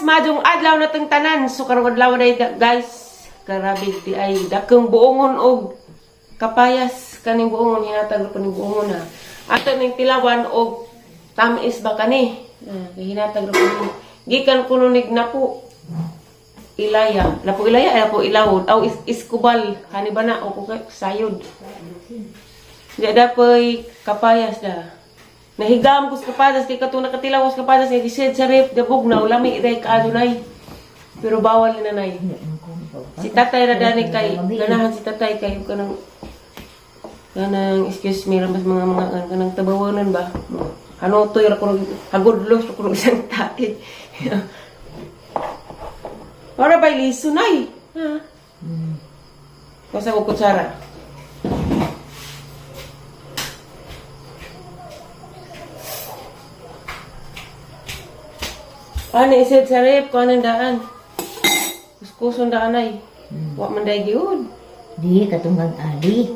Guys, maayong adlaw na tong tanan. So karong adlaw na guys, grabe di ay dakong buongon og kapayas kaning buongon, hinatag ko ning buongon ha. Ato ning tilawan og tamis ba kani? Ah, kay hinatag ko ni. Gikan kuno nig napo Ilaya, napo Ilaya, ay napo Ilawod, aw is Iskubal, hani ba na o ko kay sayod. Di dapoy kapayas da. Nahigam ko sa kapayas kay katong nakatilaw ko sa kapayas kay gisid sa ref dabog na lami day kaadunay. Pero bawal ni nanay. Si tatay ra dani kay ganahan si tatay kay kanang kanang excuse me ra mas mga kanang tabawanan ba. Hanotoy ra kuno, hagudlos ra kuno isang tae. Ora bay liso nay. Ha? Kusa ko kutsara. Ano isid sa rep ko anong daan? Kuskuson daan ay. Wa man day gyud. Di katong kang ali.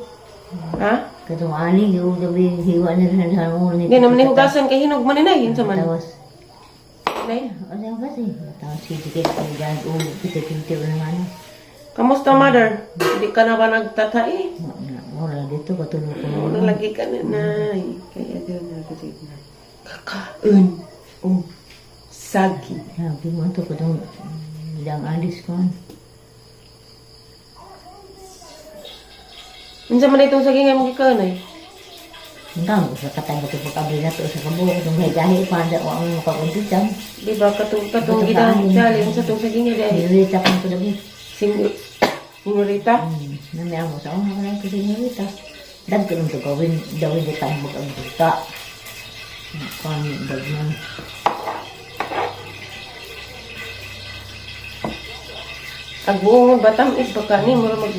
Ha? Katong ali yung gabi hiwa na rin sa ulo ni. Hindi naman ni hugasan kay hinog man ni nay unsa man. Tawas. Nay. Ano kasi? Tawas si Dikit kay dyan ulo kita kinti naman. Kamusta, mother? Hindi ka na ba nagtatai? Wala dito katulog ko. Wala lagi ka na, nay. Kaya doon na kasi na. Kakaon. Oh. Sagi. Sabi mo ito katong dang alis ko. Unsa man itong saging ay mong ay? Hanggang sa katang ko ito pagkabli na ito sa kabuo. Itong gahi pa wa mo makakuntitan. Di ba katong katong gidang chali unsa tong saging ay dahil? Senyorita kang ko lagi. Senyorita? Nami amo sa una ko lang ko senyorita. Dagko lang ito gawin, gawin di tambog ang buta. Kami dagman. Ang buong batam is baka ni mura mag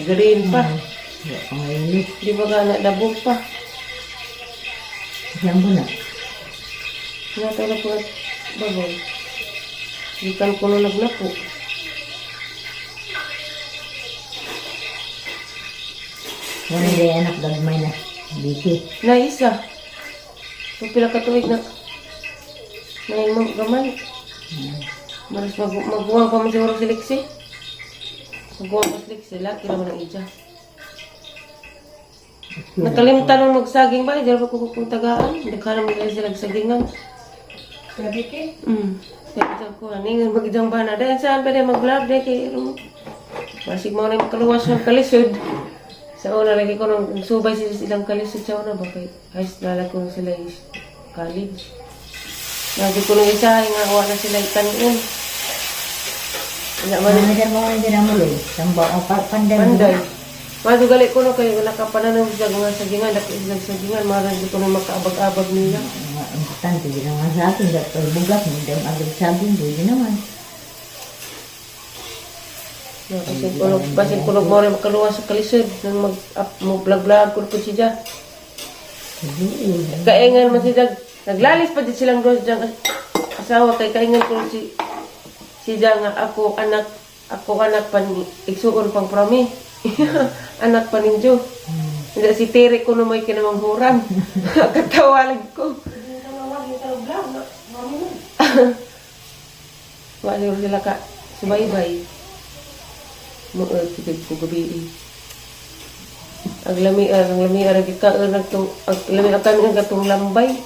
green pa. Wa pa ngayon. Di ba ka na dabog pa? Siyang ko na. Hinatay na po at baboy. Gikan ko nung nagnapo. Wala na anak gagmay na. Biki. Na isa. So pila ka tuig na. Na imong gamay. Maras maguwang pa man siguro si Lexi. Maguwang pa si Lexi. Laki naman ang ija. Nakalimtan nung magsaging ba? Hindi ba ko kung tagaan? Daghan naman nila sila sagingan. Grabe. Kaya ko, aningan magidang ba na? Dahil saan ba dahil mag-vlog? Dahil kay Basig mo na yung makaluwas ng kalisod. Sa una, lagi ko nung subay sila silang kalisod sa una ba? Kay high school, ko nung sila is college. Lagi ko nung isa, nga wala sila ikanin. Wala man. Mga dyan mga dyan ang muloy. Samba o pandan. Panday. Madugali ko no kay wala ka pa na nang sa mga sagingan, daki silang sagingan, marang di ko nung makaabag-abag nila. Mga importante din naman sa akin. Dahil bugas, hindi ang agad saging. Pwede naman. No, basin kulog mo rin makaluwas sa kalisod nang mag up, mo vlog-vlog ko po siya. Hindi. Kaingan man siya, naglalis pa din silang dos diyang asawa kay kaingan ko si siya nga ako anak pa ni igsuon pang prami. Anak pa ninyo. Hindi si Tere ko na may kinamanghuran. Katawa lagi ko. Wala siguro sila ka subaybay. Muot gid ko gabi. Ang lami ang gikaon nagtong ang lami ang kanin katong lambay.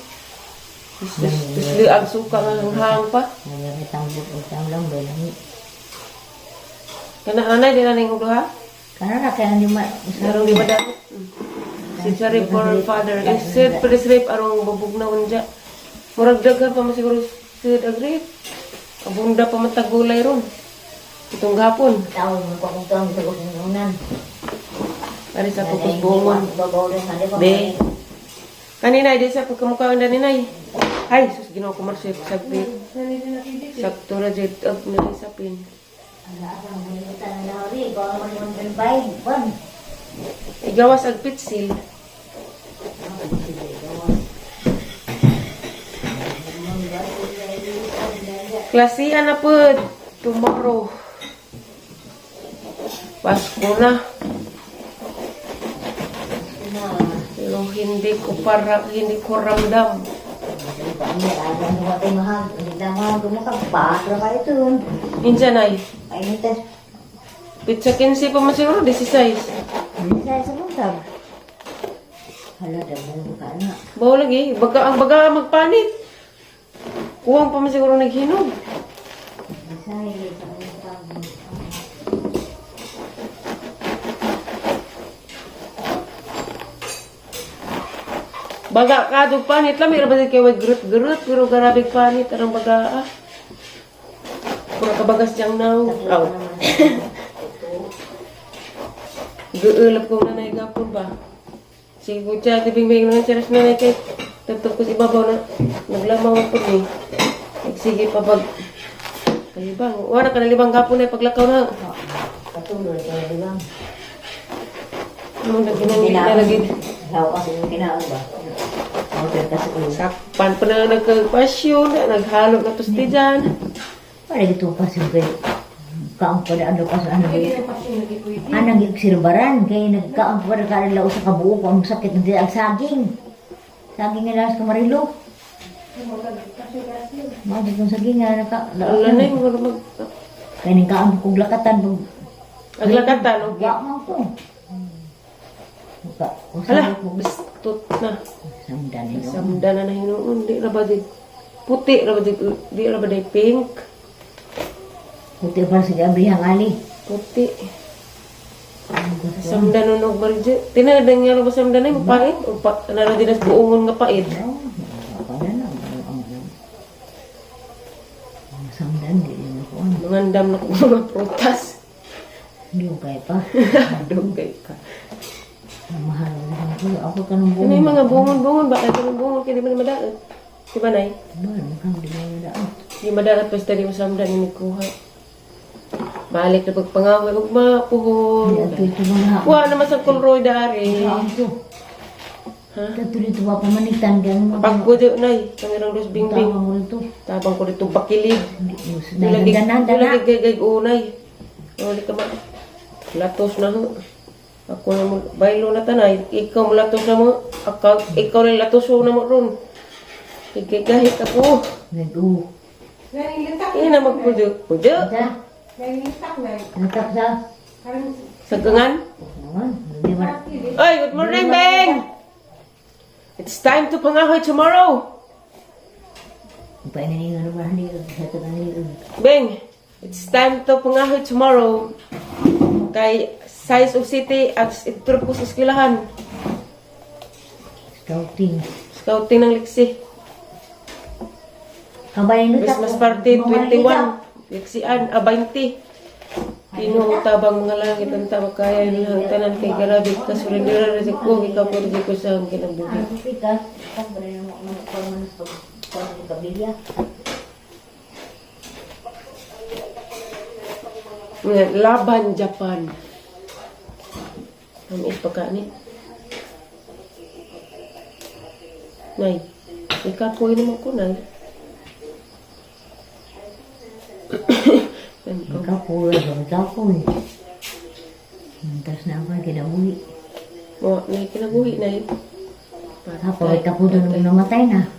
Tus ang suka nga ang hang pa. Wala may tambok o tamblang ba lang. Kana anay di na ning duha. Kana na kaya hindi ma... Sarong di ba damo? Si Sarip for father. Eh, sir, presrip arong babug na unja. Murag daghan pa man siguro sir agrip. Abunda pa man tagulay ron. Itong gapon. Tao mo pa kung tao sa kung unan. Ari sa pupus buongon. Be. Kaninay, di sa pagkamukha ang daninay. Ay, sus, ginawa ko marsyet. Saglit. Sakto na jet up na isapin. Igawas ag pitsil. Klasian na pud tomorrow. Pasko na. Pero hindi ko ramdam. Dama gumakagpa, pa ito. Insa nay? Painitas. Pizza 15 pa man siguro, 16. Minsan sa buntag. Hala, damo ka na. Bawo lagi, baga ang baga magpanit. Kuwang pa man siguro naghinog. Minsan sa buntag. Baga kadog panit lang, meron ba din kayo gerut-gerut, pero garabig panit, anong baga ah. Pura kabagas diyang naw. Aw. Guulap kong nanay gapon ba? Sige ko siya, tibing-bing lang siya ras nanay kay tagtog ko sa ibabaw na naglamaw ako ni. Nagsige pa bag. Kalibang. Wala ka nalibang gapon na paglakaw na. Patuloy ka, di ba? Ano nagkinangit na lagi. Law kasi yung kinaon ba? Order kasi ulo. Sakpan pa na nagkapasyon, na naghalo na tosti dyan. Wala gito pa siya kay kaon pa na ano pa sa ano ba? Anang iksirbaran kay nagkaon pa na kaon sa kabuo ko ang sakit ng ang saging. Saging nga lalas kamarilo. Mao kong saging nga naka Wala na yung wala mag... Kay ning kaon kog lakatan pag Aglakatan, okay. wa man ko. Ka, Hala, bistot na. Samdan ninyo. Samda na na hinuon, di ra ba di puti ra ba di, di ra ba di pink? Puti pa sa gabi ang ali. Puti. Samda na nog marje. Tinadang nga ra ba samda na yung pait o pa nara din as buongon nga pait. Ang samdan di na ko. Mangandam na ko mga prutas. Hindi ko kaya pa. Dugay ka. Ang mahal na ko. Ako kanong Ano yung mga bungon-bungon ba? Kaya kanong bungon kaya di ba na madaot? Di ba nay? Ba, mukhang di mo na Di madaot basta di mo samda ni nagkuha. Balik na pagpangaway ug mapuhon. Hindi ito mga Wa naman sa kulroy dari. Ang ito. Ha? Ito dito pa pamanitan gan mo. Pagkudo nay, kamerang dos bingbing. Tama mo ito. Tabang ko dito bakilig. Dana, dana. Lagi gay unay. Wala ka ma. Latos na ho. Ako na mo baylo na tanay. Ikaw mo latos na mo. Akaw, ikaw na latos na mo ron. Igigahit ako. Nag-u. Naninlitak. Iya na magpudo. Pudo. Sa? Naninlitak na. Natak sa? Sa gangan. Naman. Hindi ba? Oy, good morning, Beng! It's time to pangahoy tomorrow. Paingin nga naman hindi sa tangan. Beng, it's time to pangahoy tomorrow. Kay size of city at ituro ko sa eskwelahan. Scouting. Scouting ng liksi. Kabayan nito. Christmas party 21. Liksian, ah, 20. Pinutabang mga langit ang tama kaya nilang tanan kay garabit ka surrender ra ko ikaw po rin ko sa ang kinabuhi. Pikas, kabayan mo mo ko man sa pagkabilya. Nga, Laban Japan. Ang ipagkaani. Nay, ikapoy naman ko, Nay. Ano? Ikaw po, ikaw po. Tapos na ako kinabuhi. Mo, Nay, kinabuhi, Nay. Ako, ikaw po doon nung namatay na.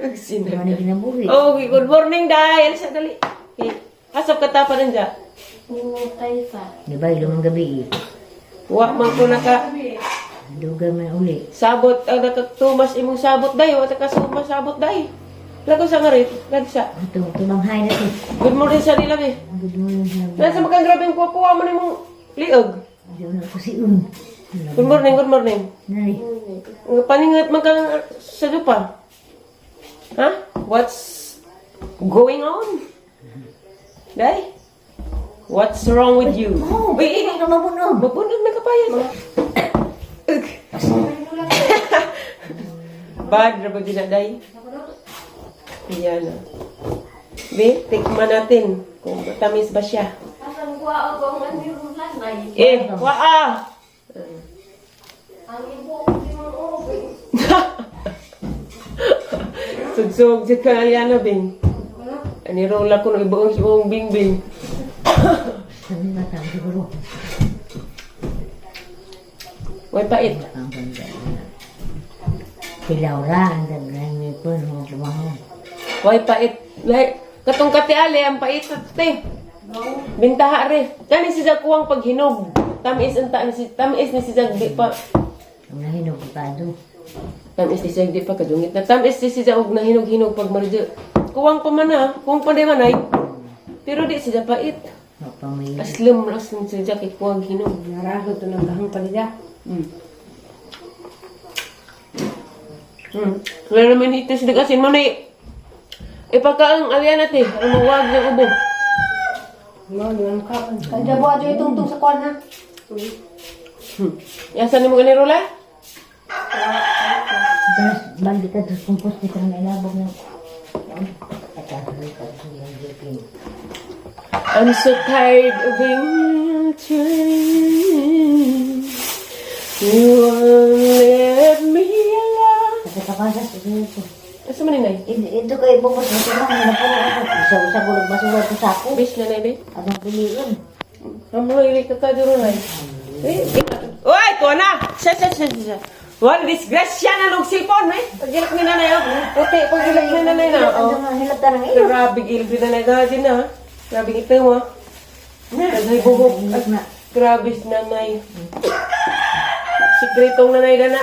Nagsinag. Hindi man kinabuhi. Oh, good morning, Day. Alis na, dali. Okay. Asap ka tapa dyan. Pumutay pa. Di ba, ilong gabi eh. Wa man ko naka Dugay man uli. sabot, ang nakatumas imong sabot, Day. Wa ta ka sabot, Day. Lago sa ngarit, lagsa. Ito, tumanghay na ito. Good morning sa nila, be. Good morning. Nasa makang grabe ang kuha mo nimong liog. Ayaw na ako si Un. Good morning, good morning. Nay, Paningat man kang sa lupa. Ha? What's going on? Day? What's wrong with you? Oh, Uy, ka mabunog. Mabunog na kapayas. Ugh. Bad ra ba gyud na, Day? Iyan na. Be, tikman natin kung matamis ba siya. Asan ko ako ang anirulan ay. Eh, waa! Ang ibo ko di mo okay. Sugsug si Kaliana, Bing. Ani rola ko no ibuong si buong Bing Bing. Sabi ba tao siguro? Way pait. Ang ganda. Si Laura, ang ganda ni ko, nung tumaho. Way pait. Lahi katong katiali ang pait at te. Bintaha re. Kani si Jag kuwang paghinog. Tamis unta ni si tamis ni si Jag di pa. Ang nahinog kado. Tamis ni si Jag di pa kadungit na. Tamis ni si Jag og nahinog-hinog pag marjo. Kuwang pa man ah. Kuwang pa di man ay. Pero di siya pait. Wa pa may Aslem aslem si Jag kay kuwang hinog. Naraho to ng dahong palida. Wala naman ito sa asin mo na ipakaang alyan natin. Ang mawag ng ubo. No, yun ka. Kalda bo ajo itungtong sa kuan ha. Yasan ni mo gani rola? Tapos balik ka sa compost dito na ilabog ng I'm so tired of being trained. You won't let me alone. Kasi ito. Asa man ni Nay? Ito kay bukos na sila na napuno ako. Isa-usa ko nagbasuha ko sako. Bish na Nay, be. Anong piliin? Amo ili ka ka duro Nay. Eh, Uy, tuwa na! Siya, siya, siya, siya. Wala, disgrasya na nung silpon, eh. Pagilak ni nanay, oh. Puti, pagilak ni nanay na, oh. Ano nga hilata ng iyo? Grabe, gilbi na nagadi na. Grabe ito mo. Nagay buhok. Hilot na. Grabe si nanay. Sikretong nanay na na.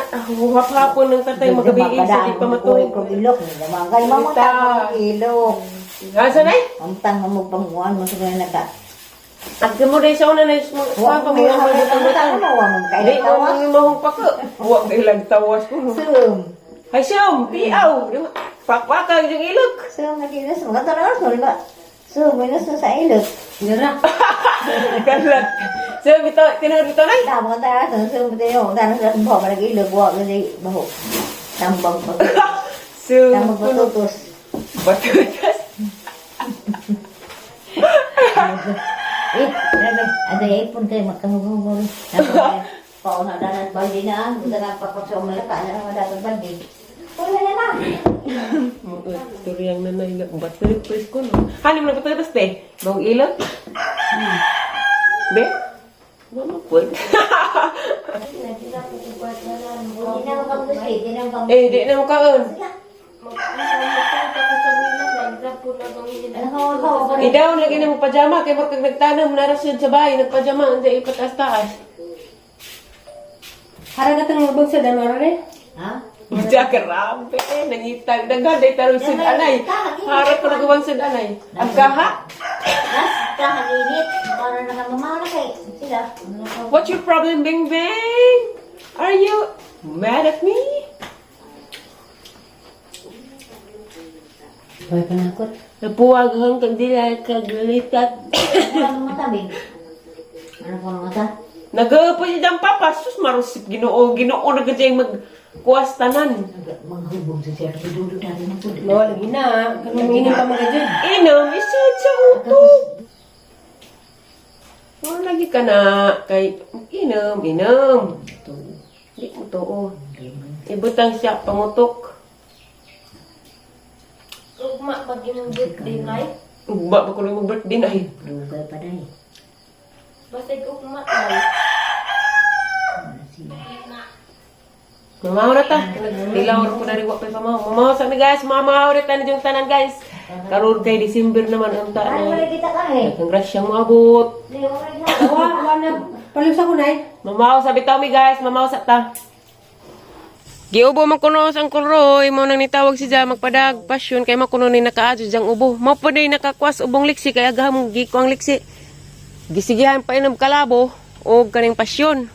Hapon ng tatay magabi sa di pa matuog. Kung ilok, Gamagay mamutang mo ilok. Asa nay? Mamutang mo panguan mo sa naka. Agka mo rin sa una na Wa pa mo ang butang-butang. Wa mo Di kay mo tawas. mo mahong pako. Wa kay lang tawas ko. Sum. Hay siyam, piaw. Pakpakag yung ilok. Sum nga di na sa mga tanas mo ba? Sum mo na sa ilok. Dara. Kalat. So bitaw tinuod bitaw nay. Ta mga tanas sum tayo tanas sa baho para ilok wa gani baho. Tambang pag So tambang patutos. Batutas. Eh, grabe. Ada ipon kayo magkahugong. Pauna na ng balde na. Buta na pakot sa umalaka na ang dapat balde. Wala na na. Turiyang nanay nga batutas pres ko no. Halim na batutas te. Bawang ilok. Be? Mama po. Hindi na makamusti. Hindi na makamusti. Eh, di na mo kaon. Ano ka ka Idaw lagi na mo pajama kay murag kag nagtanam nara siya sa bahay nagpajama unsa ipataas-taas. Hara ka tang mabang sa danwara re. Ha? Diya, grabe. Nangitag. Daghan day tarong sud anay. Harap ko nagawang sud anay. Ang kaha. Nas kahaginit. Para nakamamaw na kay sila. Ano ka? What's your problem, Bing Bing? Are you mad at me? Hoy panakot. Napuwag hang kag dila kaglitat. Ano ka mata, Bing? Ano ka mata? Nagaupo siya diyang papa. Sus, marusip ginoo. Ginoo na ka magkuwas tanan. Maghubog sa siya. Dulo dati ng tuloy. No, lagi na. Kanang inom pa mga jud. Inom, isa sa utok. Wala lagi ka na kay inom, inom. Di mo to. Ibutang siya pangutok. Ugma pag imong birthday nay. Ugma pa ko nang birthday na eh. Dugay pa dahil. Basig ugma nay. Ano siya? Mamaw na ta. Tilaw ko na rin wa pa pamaw. Mamaw sa mi guys, mamaw rin tayo yung tanan guys. Karon kay December naman ang Ano mo tanan. na kita ka eh? Congrats siyang moabot. Di, wala na. Wa wa na palusa ko nay. Mamaw sa bitaw mi guys, mamaw sa ta. Giubo man kuno sa Uncle Roy, mao nang nitawag si Ja magpadag pasyon kay makuno ni nakaadyo diyang ubo. Mao po ni nakakwas ubong liksi kay agaham giko ang liksi. Gisigihan pa inom kalabo og kaning pasyon.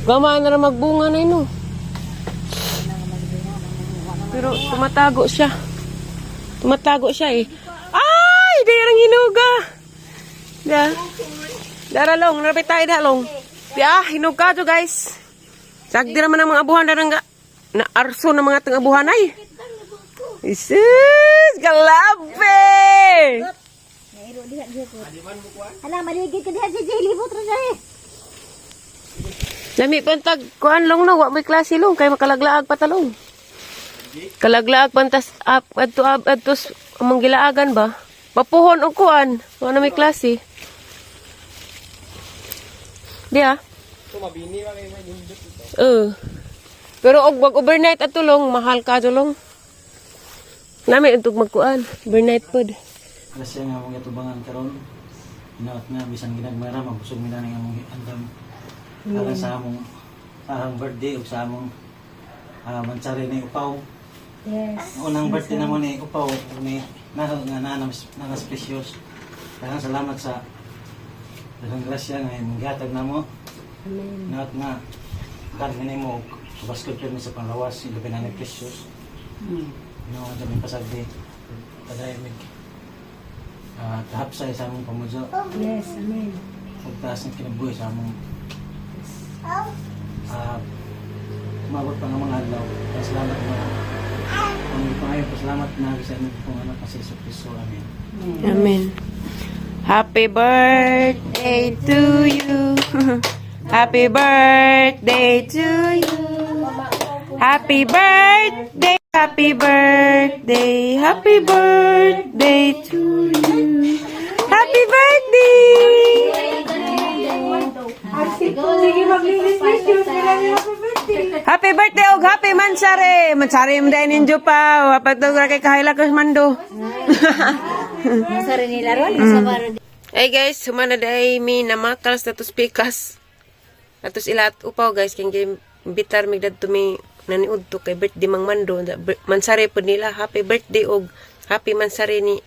Gama na ra magbunga na ino. Pero tumatago siya. Tumatago siya eh. Ay, di ang hinuga. Da. Dara long, narapit tayo da long. Di ah, hinog ka to guys. Sagdi naman ang mga abuhan darang ga. Na arso na mga tang abuhan ay. Isus, galabe. Ala, maligid ka diha si Jay. Libot ra siya eh. Lami pantag kuan long no, wa may klase long kay makalaglaag patalong. Kalaglaag pantas up adto ab adto among gilaagan ba? Papuhon og kuan, wa na may klase. Di ah. Eh. Pero og wag overnight at tulong, mahal ka tulong. Nami untuk magkuan, overnight pod. Grasya nga among gatubangan karon. Hinaot nga bisan ginagmay ra mabusog mi na ning among andam. Alang sa among ahang birthday ug sa among mansari ni Upaw. Yes. Ang unang birthday namo ni Upaw ug ni naho nga naa nanas precious. Daghang salamat sa daghang grasya nga imong gihatag namo. Amen. Hinaot nga kan nimo og subaskod mi sa panglawas ilabi na ni Precious. No, sa aming pasagdi. Padayon mig kahapsay sa among pamudyo. Yes, amen. Ug taas ng kinabuhi sa among umabot pa nga mga adlaw. Pasalamat na ang pangayo, pasalamat na sa inyong pong anak na si Jesu Cristo. Amen. Amen. Happy birthday to you. Happy birthday to you. Happy birthday, happy birthday, happy birthday to you. Happy birthday! Sige, maglinis precious. Happy birthday. Happy birthday og happy mansare. Mansare mo dahil ninyo pa. Wapatog ra kay kahila kas mando. Masari nila ron, sa baro. Hey guys, humana day mi namakal sa tos pikas. Atos ila at upaw guys kay game bitar mig dadto mi naniud to kay birthday mang Mando. Mansare pud nila happy birthday og happy mansare ni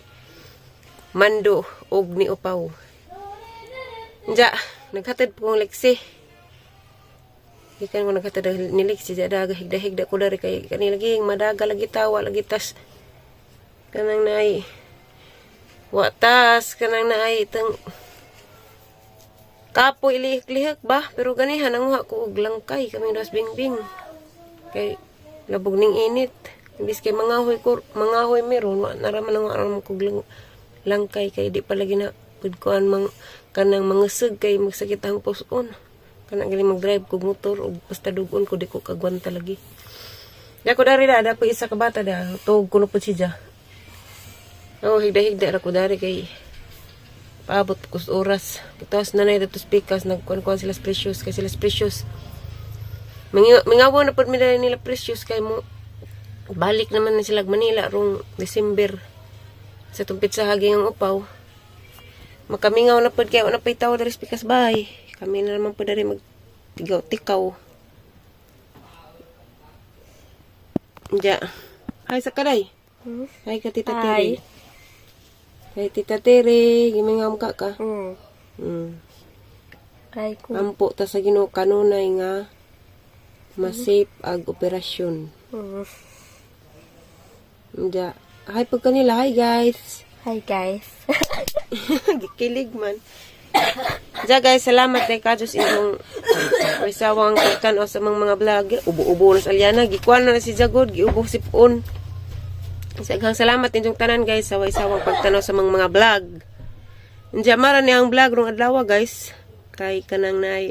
Mando og ni Upaw. Nja, naghatid po kong leksi. Gikan ko naghatid ni Lexi ja daga higda-higda ko dari kay kani lagi madaga lagi tawa lagi tas kanang nay wa tas kanang naay itang kapo ilihik-lihik ba pero ganihan nanguha ko og langkay kami das bingbing kay labog ning init imbis kay mangahoy ko mangahoy meron wa naraman ang aram ko og langkay kay di pa lagi na pud kuan mang kanang mangeseg kay magsakit ang puson kanang gali mag-drive kog motor og basta dugon ko di ko kagwanta lagi. Di ako dari da, da po isa ka bata da, tuog ko na po siya. Oo, higda-higda ra ko dari kay paabot ko sa oras. Tapos nanay dato speakers, nagkuan-kuan sila sa Precious, kay sila sa Precious. Mingaw na pud mi dali nila Precious kay mo balik naman na sila Manila rong December sa tumpit sa haging ang upaw. Makamingaw na pud kay wala pa itaw dari sa pikas bay. Kami na naman pud dari magtigaw tikaw. Ja. Hi sa kaday. Hi ka Tita Tere. Hi Tita Tere, gimingaw ka ka. Ay, ko. Ampo ta sa Ginoo kanunay nga ma-safe ag operasyon. Ja. Hi pag kanila. Hi guys. Hi, guys. Gikilig man. Ja guys, salamat kay Kajos inyong isawang pagtan-aw sa mga vlog. Ubo-ubo na sa Aliana. Gikuan na si Jagod. Giubo si Puon. Saghang salamat inyong tanan guys sa waysawang pagtanaw sa mga vlog. Diya mara niya ang vlog rong adlaw guys. Kay kanang nay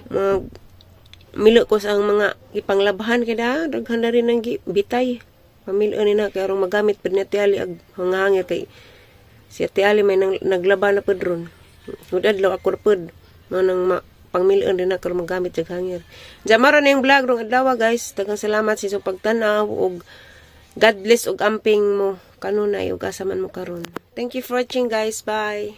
mag milo ko sa ang mga ipanglabhan kay da daghan na rin ang bitay. Pamilyo ni na kay arong magamit pud ni Ate Ali ag hangahangir kay si Ate Ali may nang, naglaba na pud ron. Ug adlaw ako na pud mo nang ma, pangmilion din na karon magamit sa hangir. Diya mara na yung vlog rong adlaw guys. Daghang salamat sa inyong pagtan-aw ug God bless ug amping mo kanunay ug asa man mo karon. Thank you for watching guys. Bye.